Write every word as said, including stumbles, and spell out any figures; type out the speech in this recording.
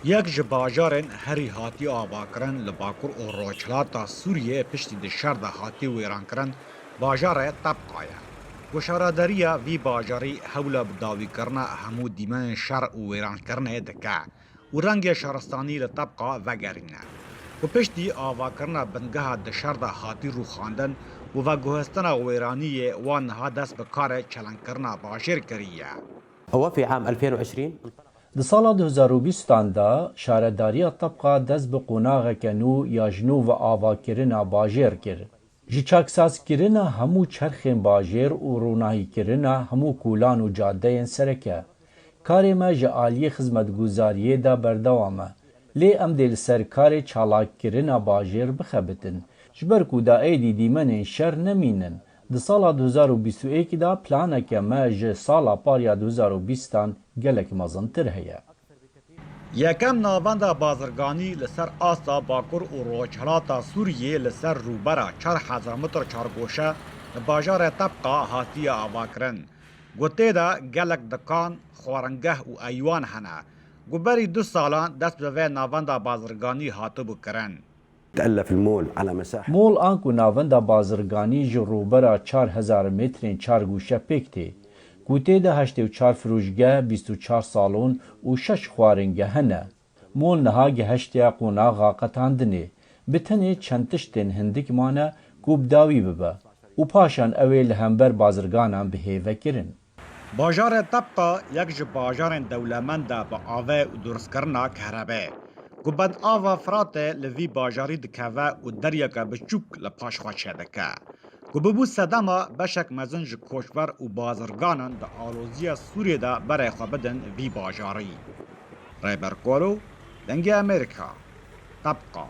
Yek ji bajarên herî hatî avakirin li Bakur û Rojhilata Sûriyê piştî di şer de hatî wêrankirin, bajarê Tebqa ye. Ku şaredariya vî bajarî hewla bi dawîkirina hemû dîmenên şer û wêrankirinê dike û rengê şaristanî li Tebqa vegerîne. Ku piştî avakirina bingeha di şer de hatî rûxandin û veguhestina wêraniyê wan niha dest bi karê çelengkirina bajêr kiriye. هو في عام ألفين وعشرين Di sala du hezar û bîstan de şaredariya Tebqa dest bi qonaxeke nû ya ji nû ve avakirina bajêr kir. Ji çaksazkirina hemû çerxên bajêr û ronahîkirina hemû kolan û cadeyên sereke. Karê me ji aliyê xizmetguzariyê de berdewam e. Lê em dê li ser karê çalakkirina bajêr bixebitin. Ji ber ku da êdî dîmenên şer nemînin, di sala du hezar û bîst û yek de planeke me ji sala par ya du hezar û bîstan gelek mezintir heye. Yekem navenda bazirganî li ser asta Bakur û Rojhilata Sûriyê li ser rûbera çar hezar metr çargoşe li bajarê Tebqa hatiye avakirin. Ku tê de gelek dikan, xwaringeh û eywan hene. Ku berî du salan dest bi vê navenda bazirganî hatibû kirin. تألف المول على مساحة Mol anku navenda bazirganî ji rûbera çar hezar metrên çargoşe pêk tê. Ku tê de heştê û çar firûşgeh, bîst û çar salon û şeş xwaringeh hene. Mol niha gihiştiye qonaxa qetandinê. Bi tenê çend tiştên hindik mane ku bi dawî bibe û paşan ew ê li hember bazirganan bihêve kirin. Bajarê Tebqa yek ji bajarên dewlemend e bi avê û durstkirina kehrebê. Ku bend ava Firatê li vî bajarî dikeve û deryeke biçûk li paş xwe çêdike. Ku bibû sedema beşek mezin ji koçber û bazirganan di aloziya Sûriyê de berê xwe bidin vî bajarî. Rêber Kolo, Dengê Amerîka, Tebqa.